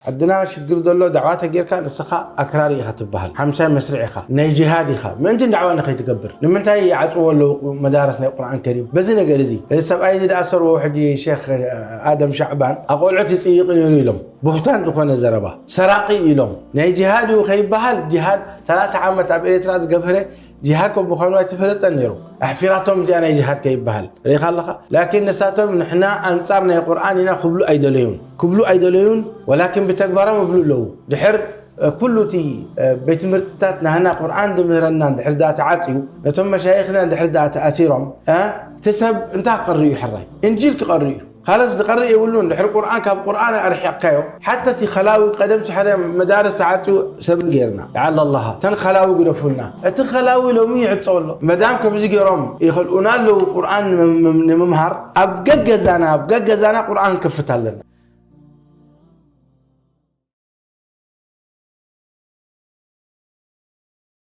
ዓድና ሽግር ዘሎ ዳዕዋ ተጌርካ ንስኻ ኣክራሪ ኢኻ ትበሃል፣ ሓምሳይ መስርዕ ኢኻ፣ ናይ ጅሃድ ኢኻ። ምእንቲ ዳዕዋ ንኸይትገብር ንምንታይ ይዓጽዎ ኣለዉ መዳርስ ናይ ቁርኣን ከሪም? በዚ ነገር እዚ እዚ ሰብኣይ እዚ ዝኣሰርዎ ሕጂ ሼክ ኣደም ሻዕባን ኣቆልዑት ይጽይቕ ነይሩ ኢሎም፣ ቡህታን ዝኾነ ዘረባ ሰራቂ ኢሎም። ናይ ጅሃድ እዩ ከይበሃል ጅሃድ ሰላሳ ዓመት ኣብ ኤርትራ ዝገብረ ጅሃድ ከም ምዃኑ ኣይተፈለጠን ነይሩ። ኣሕፊራቶም እዚኣ ናይ ጅሃድ ከይበሃል ርኢኻ ኣለኻ። ላኪን ንሳቶም ንሕና ኣንጻር ናይ ቁርኣን ኢና ክብሉ ኣይደለዩን ክብሉ ኣይደለዩን። ወላኪን ብተግባሮም እብሉ ኣለዉ። ድሕር ኩሉ እቲ ቤት ትምህርትታት ናህና ቁርኣን ዝምህረና ድሕር ዳ ተዓፅዩ፣ ነቶም መሻይኽና ድሕር ዳ ተኣሲሮም እቲ ሰብ እንታይ ክቐሪ እዩ? ሕራይ እንጂል ክቐሪ እዩ። ካልስ ዝቐርእ የብሉን። ድሕሪ ቁርኣን ካብ ቁርኣን ኣርሒቕካዮ ሓታ እቲ ኸላዊ ቀደም ስሕረ መዳርስ ተዓፅዩ ሰብን ገይርና ለዓለ ኣላሃ እተን ኸላዊ ግደፉልና። እቲ ኸላዊ ሎሚ ይዕፀ ኣሎ። መዳም ከምዚ ገይሮም ይኸልኡና ኣለዉ ቁርኣን ንምምሃር ኣብ ገገዛና ኣብ ገገዛና ቁርኣን ክፍት ኣለና።